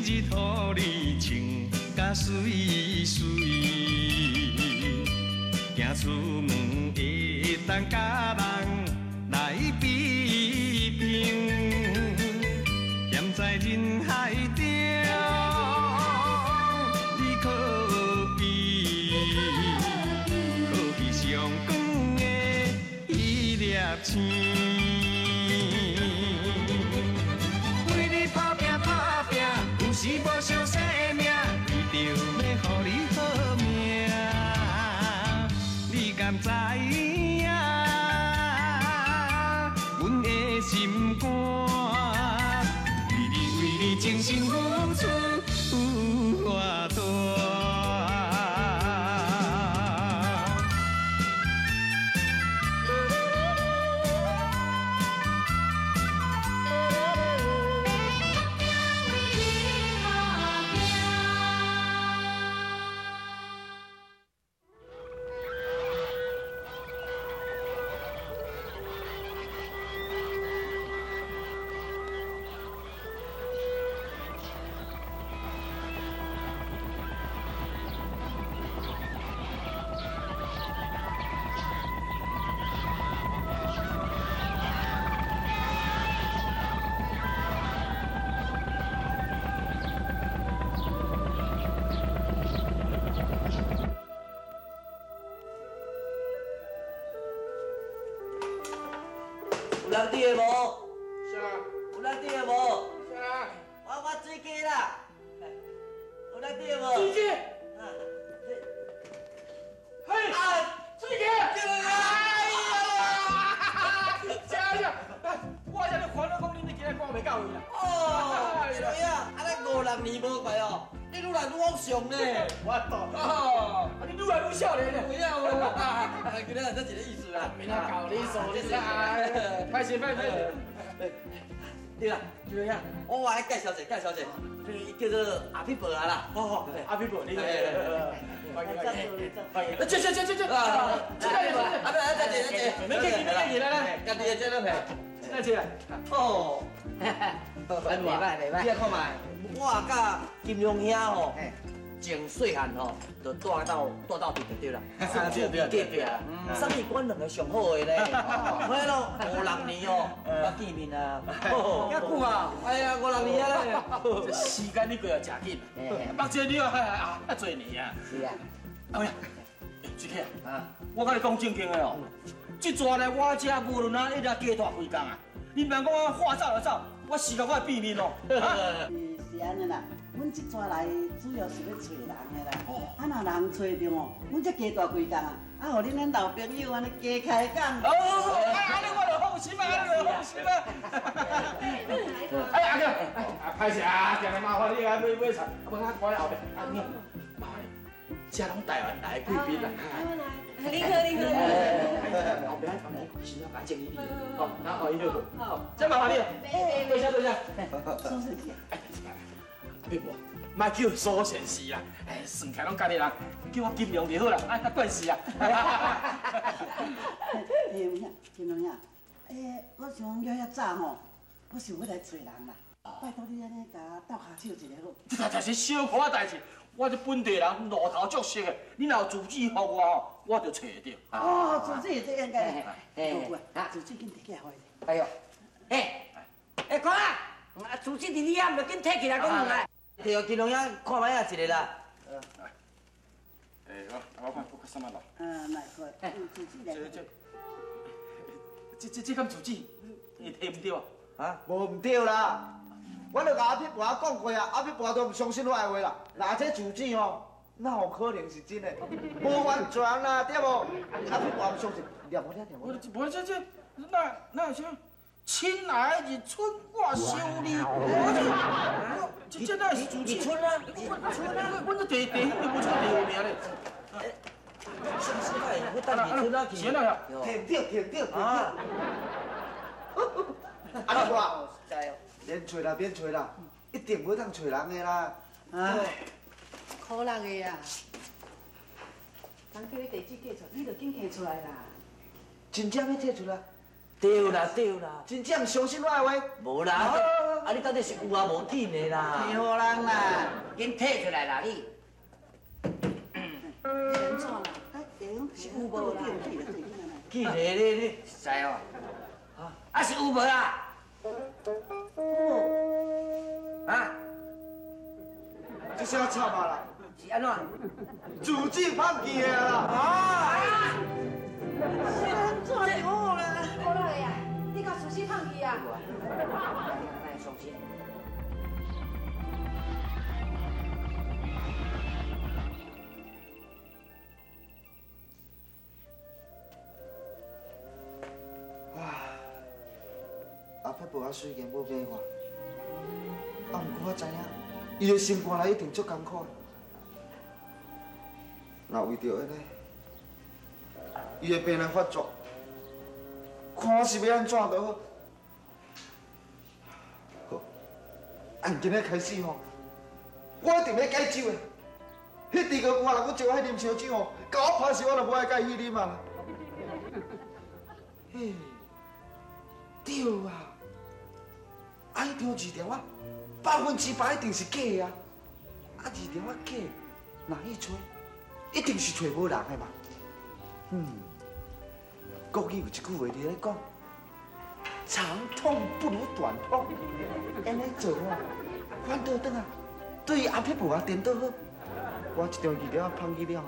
日予你穿甲媠媠，行出门会当佮人来比拼，踮在人海中，你可比可比上光的彼粒星。为你打拼打拼，有时无相生命，为着欲予你好命，你敢知影？阮的心肝，为你为你真心付出有偌大。有人伫的无？啥？有人伫的无？啥？我水鸡啦。有人伫的无？水鸡。嘿，水鸡。哎呀！真正，我这咧烦恼讲恁今日赶袂到位啦。哦，对啊，啊咱五六年无过哦，你愈来愈往上呢。我懂。哦，啊你愈来愈少年呢。有影无？今日这一个意思啦。免啊教你数你啦，歹势歹势。对啦，对啦，我来介绍者，介绍者，叫做阿皮婆啊啦。好好，阿皮婆，你好。欢迎欢迎欢迎。这这这这这，啊，这个阿伯，再见再见，免客气免客气，来来，家己的这拢下。来这。哦，袂歹袂歹。你来看觅，我佮金龙兄吼，从细汉吼就住到住到底就对啦，住隔壁啦。啥物阮两个上好的咧？嘿咯，五六年哦，捌见面啊，遐久啊？哎呀，五六年啊咧。这时间你过也真紧，目前你啊遐济年啊。是啊。阿妹，水起啊，我佮你讲正经的哦，这阵来我这无论啊，一直加大开工啊，你毋通讲我话走就走，我时间我会变面哦。是按呢啦，阮这逝来主要是欲揣人的啦。啊，若人揣著哦，阮才加大开工啊，啊，予恁咱老朋友按呢加开讲。哦，按呢我就放心啊，按呢就放心啊。哎，阿哥，啊，歹势啊，定定麻烦你啊，买买菜，啊，无我我后壁，啊，你麻烦你，这拢台湾来的贵宾啦。你好，你好。后壁房间先要改整理你，好，然后伊好无？好，真麻烦你了，多谢多谢。苏先生。阿伯，莫叫苏先生啦，哎，算起来拢家己人，叫我金龙就好啦，哎，较惯势啊。金龙兄，金龙兄，哎，我想了遐早吼，我想欲来揣人啦，拜托你按呢共我斗跤手一下好。这这是小可仔代志，我这本地人路头足熟的，你若有住址予我吼，我就揣得著。哦，住址这应该。哎，住址紧提起来。哎呦，哎，哎，看啊，住址伫你遐，毋就紧提起来讲两个。摕予金龙兄看觅仔一个啦。哎，我看我看啥物啦？嗯，来看，住址来。这敢住址？会提毋对啊？啊？无毋对啦，我就共阿撇婆讲过啊，阿撇婆都毋相信我的话啦。若这住址吼，哪有可能是真的？无完全啦，对无？阿撇婆毋相信，念我听，念我。无这那啥？亲爱的日春，我想你。我这哪是住址？日春啊，日春啊，阮这地地方就无这个地号名咧。是不是？我等日春啊去。是啊，提毋对，提毋对，提毋对。阿你看，免揣啦，免揣啦，一定无通揣人的啦。哎，苦力的啊！人叫你地址寄出，你就紧提出来啦。真正欲提出来？对啦对啦，真正毋相信我的话？无啦。啊，你到底是有啊无紧的啦？提予人啦，紧提出来啦你。安怎啦？是有无啦？紧的你你知哦？啊是有无啦？啊？这下惨啊啦！是按怎？自己放弃的啦！啊！是按怎好啦？好啦呀，你共厨师放弃啊？莫伤心。阿撇婆仔虽然无骂我，啊，毋过我知影，伊的心肝内一定足艰苦的。若为著按呢，伊的病来发作，看我是欲按怎就好。好，按今日开始吼，我一定欲戒酒的。彼猪哥我若阁招我去啉烧酒吼，共我拍死我都无爱佮伊去啉啊！嘿，对啊，啊，彼张字条仔100%一定是假的啊！啊，字条仔假，若去揣，一定是揣无人的嘛。嗯，国语有一句话伫咧讲：长痛不如短痛。按呢做哦，反倒转啊，对阿撇婆仔颠倒好。我这张字条芳去了，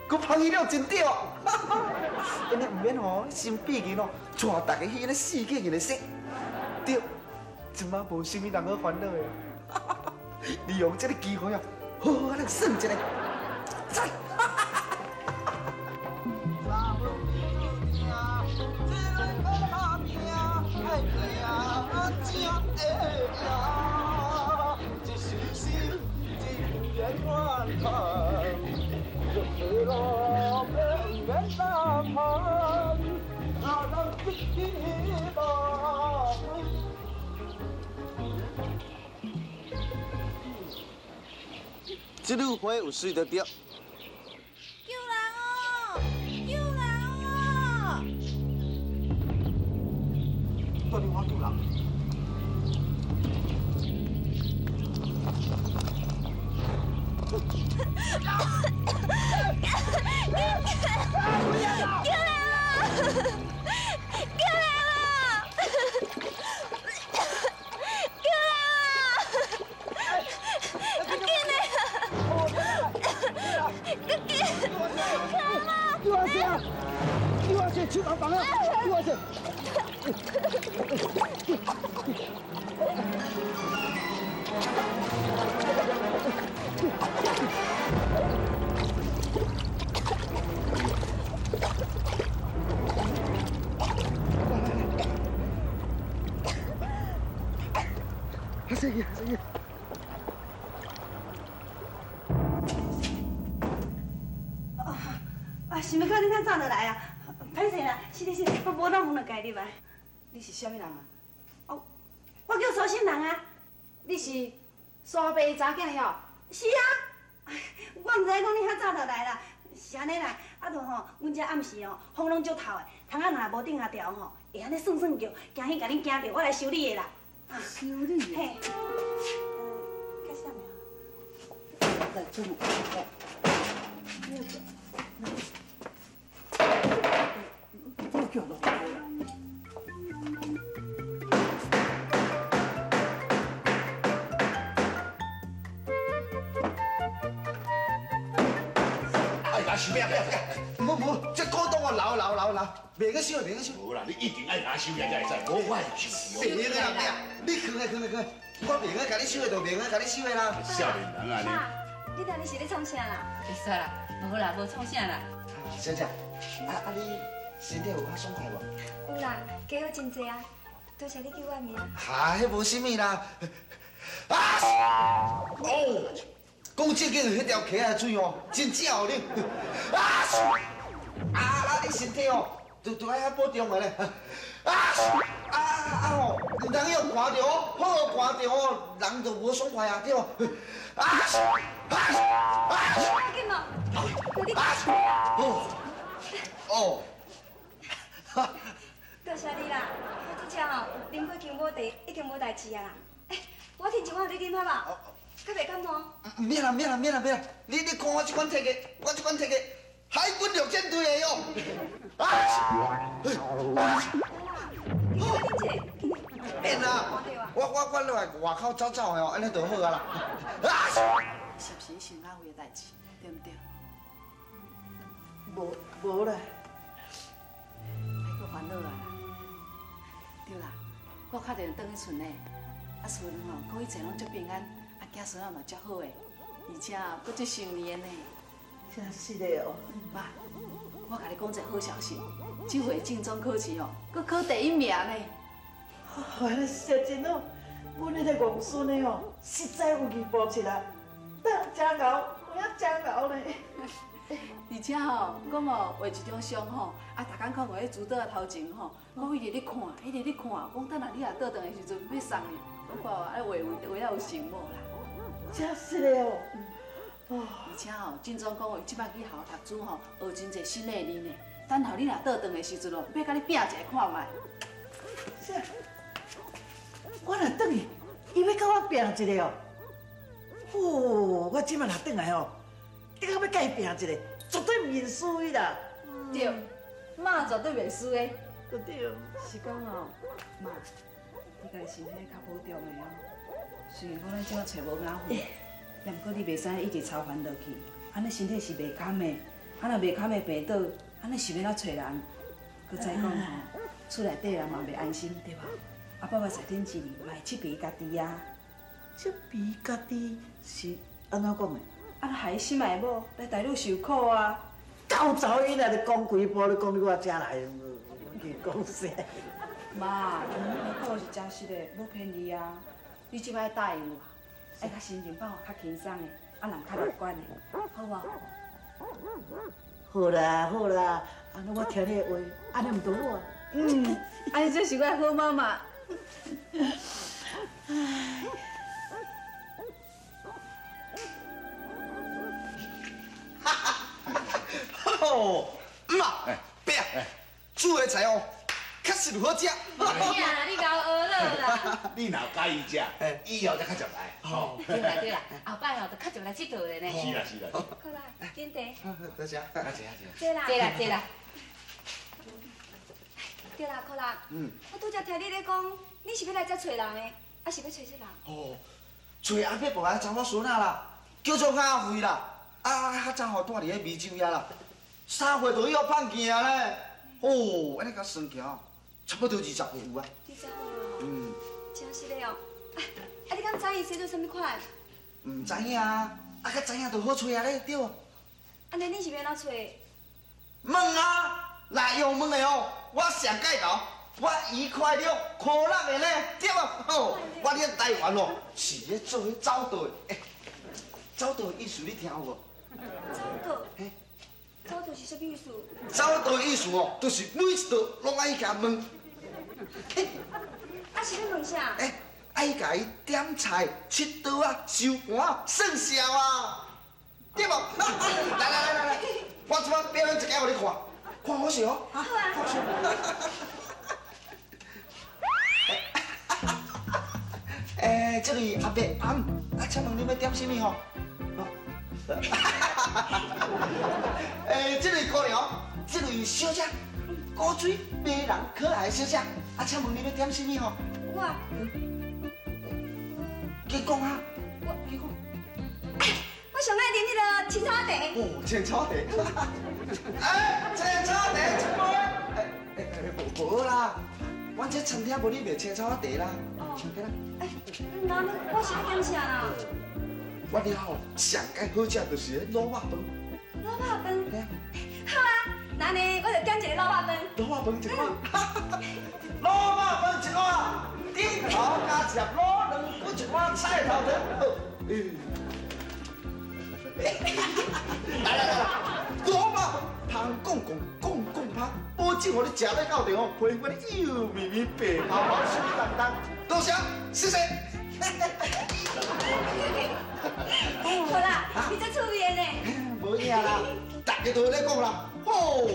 阁芳去了真对。按呢毋免吼，心闭紧哦，带大家去按呢四界按呢说，对，这马无啥物人好烦恼的。利用这个机会啊，好好仔来算一下，赞！这朵花有水就对。救人哦！救人哦！到底我救人？救人哦！救人哦！救人哦！紧的！紧！救我先！救我先！手放放啊！救我先！阿生去，阿生去。啊，想欲到你遐早就来啊！歹势啦，是是是，我无脑门就家入来。你是啥物人啊？哦，我叫苏新人啊。你是苏阿伯的查囝哟？是啊，我毋知影讲你遐早就来啦，是按呢啦。啊，就吼，阮遮暗时哦，风拢足透的，窗仔若无顶下条吼，会按呢算算叫，惊去共恁惊著，我来修理的啦。修理的？嘿。开始没有？来，出门。叫落来啦！哎呀，是咩咩咩？无无，这古董我留留留留，袂去收，袂去收。无啦，你一定爱共我收起来才会使，无我会生气哦。袂用的啦，你囥咧囥咧囥，我袂用共你收的，就袂用共你收的啦。少年人啊你！你到底是咧创啥啦？会使啦，无啦，无创啥啦。小姐，啊你身体有较爽快无？有啦，加好真济啊！多谢你救我命。哈，彼无啥物啦。啊！哦，讲正经，彼条溪仔水哦，真正哦你。啊！啊啊！你身体哦，就爱较保重的咧。啊啊啊吼，毋通予寒著哦，好寒著哦，人就无爽快啊，对无？啊啊啊！紧哦，你。哦哦。多谢你啦，我拄才吼啉过姜母茶，已经无代志啊啦。哎，我添一碗予你啉好無？較袂感冒。免啦免啦免啦免啦！你看我這款摕个，我這款摕个海軍陸戰隊的喲。啊！免啦，我落來外口走走的哦，按呢就好啊啦。啊！是毋是想阿辉的代誌，對毋對？無啦。莫閣煩惱啊啦。對啦，我敲電話轉去厝呢，啊孫吼講以前攏足平安，啊囝孫仔嘛足好的，而且閣足想你的呢。真實的哦。媽，我共你講一個好消息，這回正宗考試哦，閣考第一名呢。哦，實真好，阮彼個戇孫的哦，實在有義薄七啊，真𠢕，有影真𠢕呢。而且吼，講哦畫一張相吼，啊，逐工看過彼主桌仔頭前吼，講一直咧看，一直咧看，講等下你若倒轉來的時陣欲送你，講看啊畫有畫了有成無啦？真實的哦。而且吼，正宗講哦，伊這擺去學校讀書吼，學真濟新的字呢。等候你若倒轉的時陣哦，欲共你拼一下看覓。啥？我若轉去，伊欲共我拼一个哦。哦，我這擺若轉來哦，的確欲共伊拼一个，絕對毋認輸伊啦。對，媽絕對袂輸的。對。是講哦，媽，你家己身體較保重的哦。雖然講咱這擺揣無阿惠，也毋過你袂使一直操煩落去，按呢身體是袂堪的。啊，若袂堪的病倒，按呢是欲按怎揣人？閣再講吼，厝內底人嘛袂安心，對無？啊，爸爸在頂一年嘛會拭鼻家己啊。拭鼻家己是按怎講的？啊，害心愛某來代你受苦啊！狗查某囡仔，你講幾步，你講你我遮來，去講啥？媽，我講的是真實的，無騙你啊！你這擺答應我，愛共心情放予較輕鬆的，啊，人較樂觀的，好無？好啦好啦，按呢我聽你的話，按呢毋就好啊？嗯，按呢才是我的好媽媽。唉。哦，妈，伯啊，煮的菜哦，确实好食。呀，你𠢕学了啦。你若佮意食，以後才較常來。哦，對啦對啦，後擺吼就較常來𨑨迌的呢。是啦是啦。好啦，斟茶。多謝。多謝多謝。坐啦。坐啦坐啦。對啦，柯啦。嗯。我拄才聽你咧講，你是欲來遮揣人的，啊是欲揣啥人？哦，揣阿伯婆的查某孫仔啦，叫做阿惠啦。啊，較早吼住佇彼湄洲遐啦，3歲就去予放棄啊咧。哦，按呢共算起來，差不多20歲有啊。20歲哦。嗯。真實的哦。啊，你敢知伊生做啥物款？毋知影啊，啊，較知影就好揣啊咧，對無？按呢，你是欲按怎揣？問啊，來用問的哦，我上蓋頭，我愉快樂，可樂的咧，對無？哦，我佇台灣哦，是咧做彼走道的，欸，走道的意思你聽有無？走道？走道是啥物意思？走道的意思哦，就是每一道攏愛去共問。啊，是欲問啥？欸，愛共伊點菜、切刀啊、收盤啊、算數啊，對無？來來來來來，我這擺表演一下予你看，看好勢哦。好啊。好勢。欸，這位阿伯阿姆，啊，請問你欲點啥物吼？欸，這位姑娘，這位小姐，古錐迷人可愛小姐，啊，請問你欲點啥物吼？我。加講啊！我加講。我上愛啉彼個青草茶。哦，青草茶。欸，青草茶一杯。欸欸，無啦，阮這餐廳無咧賣青草茶啦。哦。欸，那我是欲點啥啦？我了吼，上蓋好食就是彼滷肉飯。滷肉飯。好啊，那呢，我就點一个滷肉飯。滷肉飯一碗。滷肉飯一碗，頂頭加一粒滷卵，閣一碗菜頭糖。來來來來，滷肉飯芳講講講講芳，保證予你食欲到著吼，皮膚幼綿綿、白泡泡、水當當。多謝，謝謝。好啦，你真趣味的呢。無影啦，大家都咧講啦，吼，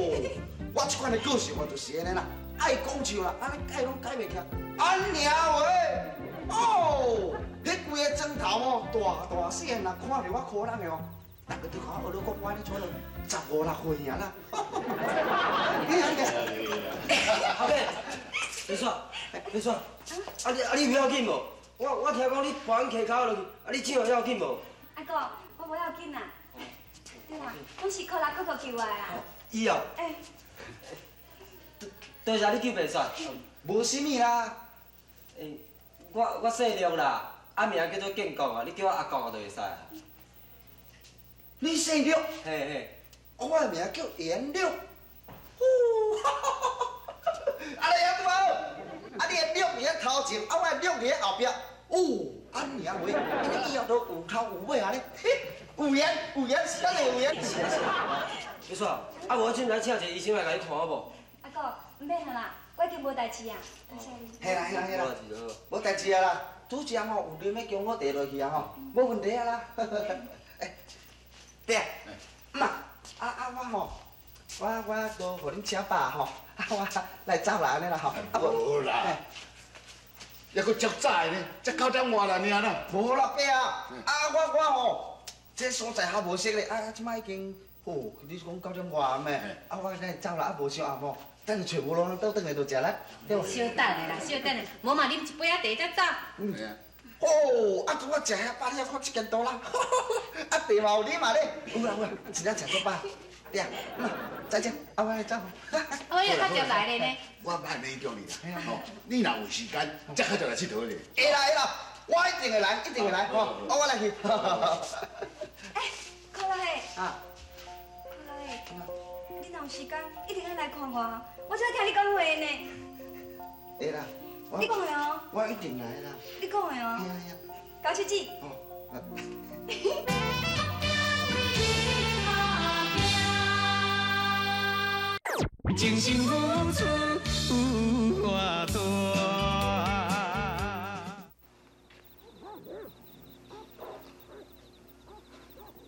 我這款的個性我就是按呢啦，愛講笑啦，按呢改攏改袂起。按娘話，哦，彼規个砖頭哦，大大細漢，若看著我苦人的哦，逐个都看我學咧講我呢，像15、16歲爾啦。好嘅，李帥，李帥，啊你有要緊無？我聽講你跋阮溪跤落去，啊你這有要緊無？阿哥，我無要緊啦。對啦，拢是苦力哥哥救我的啦。伊哦。欸。多謝你救白雪。無啥物啦。欸，我姓廖啦，啊名叫做建國啊，你叫我阿國就會使啊。你姓廖？嘿嘿。我的名叫顏六。呼，哈哈哈哈！啊你阿拄好，啊你的六佇咧頭前，啊我的六佇咧後壁。哦，按呢話，你以後都有頭有尾啊咧，有緣有緣，是咱的有緣。是啊是啊。李帥，啊無我進來請一個醫生來共你看好無？阿哥，毋免啦，我已經無代誌啊，多謝你。嘿啦嘿啦嘿啦，無代誌啊啦，拄則吼有啉彼薑母茶落去啊吼，無問題啊啦。欸，對啊，媽，啊我吼，我都予恁請飽吼，啊我來走啦按呢啦吼。無啦，猶閣足早的呢，才9點外啦爾啦。無啦，伯啊，啊我吼，這所在較無熟咧，啊這擺已經，吼，你講9點外咩？啊我來走啦，啊無傷暗吼，等下揣無路，倒轉來就食力，對無？小等下啦，小等下，無嘛啉一杯仔茶才走。嗯。哦，啊，拄我食遐飽，你看這間多啦，啊茶嘛有啉嘛咧，有啦有啦，真正食足飽。對啊，再見，啊我來走。我又較早來咧呢。我莫勉強你啦，吼，你若有時間，才較早來𨑨迌咧。會啦會啦，我一定會來，一定會來，吼，我來去。欸，苦力的。啊。苦力的，你若有時間，一定愛來看我，我才聽你講話呢。會啦。你講的哦。我一定來啦。你講的哦。交手指。哦。精神付出有偌大。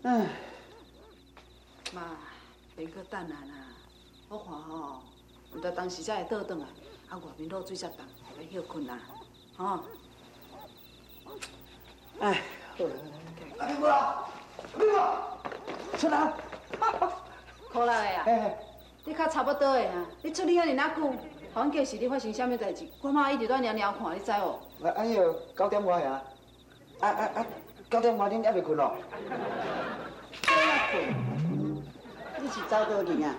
唉，妈，免阁等啊啦！我看吼，毋知当时才会倒转来，啊外面落水才重，来歇睏啦，吼。唉，好啦，阿美婆，阿美婆，出来。苦力的啊！你较差不多的啊！你出去遐尔仔久，予阮计是你发生啥物代志？我妈一直在娘娘看，你知无？哎呦，9點外啊！9點外恁猶未睏咯？睏？你是走佗去啊？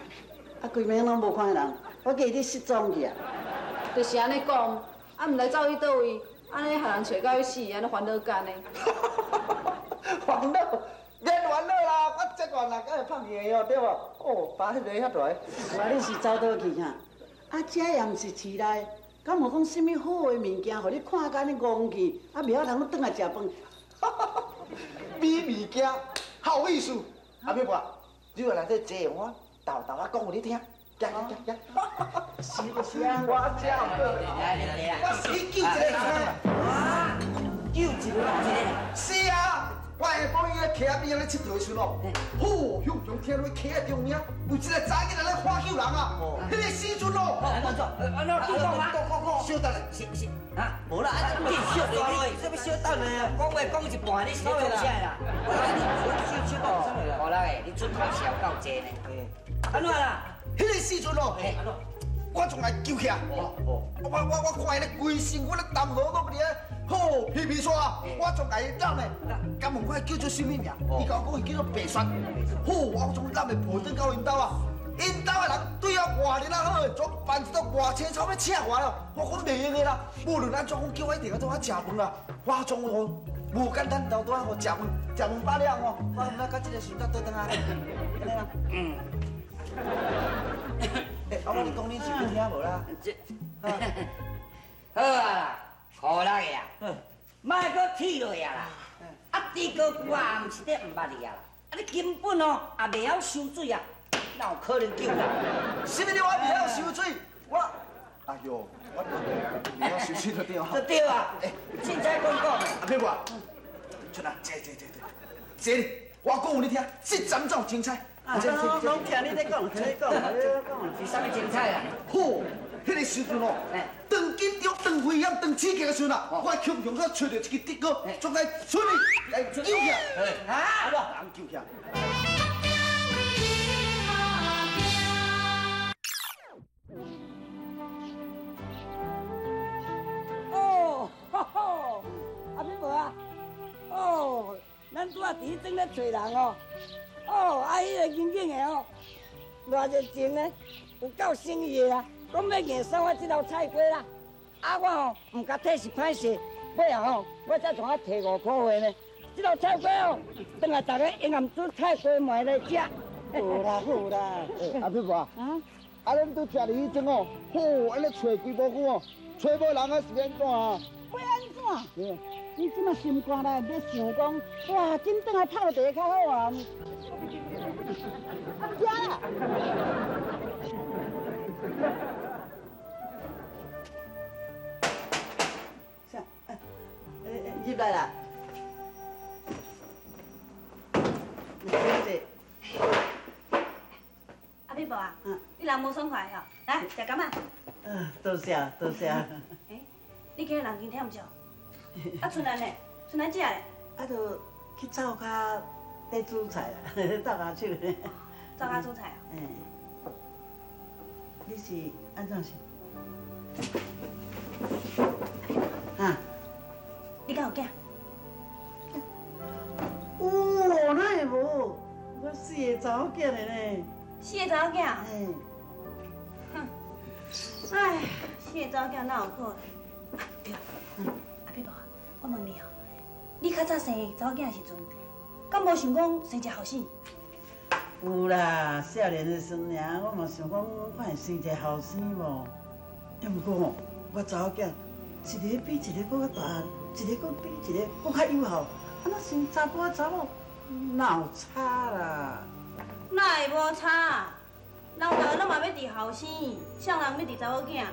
啊，规暝攏無看人，我计你失蹤去啊！就是按呢講，啊，毋知走去佗位，按呢予人揣到欲死，按呢煩惱干呢。煩惱？免煩惱啦，我這段啦，敢會放棄的哦，對無？哦，爸彼個遐大。我你是走佗去哈？啊，這也毋是市內，敢無講啥物好的物件，予你看甲按呢戇去，啊，袂曉通轉來食飯。比物件好有意思。阿美婆，你來內底坐，我豆豆仔講予你聽。行行行。是就是啊。我這有我是救一個人。啊！救一個人。是啊。我下晡伊咧溪仔边仔咧𨑨迌的时阵哦，吼，向前听落溪仔中央有一个查某囡仔咧喊救人啊！彼个时阵哦，安怎？安怎？你讲啊？小等下，是是啊，无啦，啊，你小等下，什么小等下啊？讲话讲一半，你是咧创啥啦？我你小小讲啥啦？无啦，你出头笑够济呢。安怎啦？彼个时阵哦，我从来救起来，我看伊咧规身躯咧澹毛拢伫咧。吼，皮皮煞，我总共伊揽的，敢问我叫做啥物名？伊共我讲伊叫做白雪。吼，我总揽的抱转到𪜶兜啊，𪜶兜的人对我偌尔仔好，总办一桌偌青草欲请我咯，我讲袂用的啦，无论按怎讲叫我一定要做我食饭啦，我总吼无简单，头拄仔吼食饭，食饭饱了吼，我毋知到这个时阵才倒转来，按呢啦。嗯。欸，啊，我你讲你是去听无啦？这，好啊。苦力的啊，莫阁气落啊啦！啊，猪哥舅啊，毋是咧毋捌你啊啦！啊，你根本哦也袂晓收水啊，哪有可能救人？啥物你我袂晓收水？我，哎呦，我袂晓收水就对啊。就对啊！欸，凊彩讲讲。阿美婆，出来，坐坐坐坐，坐，我讲予你听，这阵怎有精彩？啊，拢听你咧讲，听你讲，是啥物精彩啊？好，彼个时阵哦，当紧张、当危险、当刺激的时阵啊，我强强阁揣著一支竹篙，将来出去来救起来。啊，人救起来。哦，吼吼，阿敏无啊？哦，咱拄仔伫彼阵咧揣人哦。哦，啊，彼个刑警的哦，偌热情呢，有够诚意的啊，讲欲硬送我这道菜鸡啦。啊，我吼毋共退是歹势，尾后吼，我才从遐提5箍回呢。这道菜鸡哦，转来逐个永远煮菜鸡糜来食。好啦好啦，阿敏无啊？啊，恁拄徛伫彼阵哦，好，按呢揣规无久哦，揣无人啊是欲按怎啊？欲按怎？你这马心肝内咧想讲，哇，紧转来泡茶较好啊！惊啦！啥？入来啦！小姐。阿美婆啊，你人无爽快吼，来食柑仔。多谢多谢。欸，你今日人真忝少？啊，春兰呢？春兰食咧？啊，就去灶跤咧煮菜啦，斗跤手咧。灶跤煮菜啊？嗯。你是按怎是？啊？你敢有囝？有，哪会无？我4个查某囝的呢。4个查某囝？嗯。哼，哎，4个查某囝哪有可能？啊，对，阿伯母，我问你哦，你较早生查某囝的时阵，敢无想讲生一个后生？有啦，少年的时阵尔，我嘛想讲看会生一个后生无。啊，毋过吼，我查某囝一个比一个阁较大汉，一个阁比一个阁较有效，啊，那生查甫查某哪有差啦？哪会无差？人逐个拢嘛欲伫后生，啥人欲伫查某囝？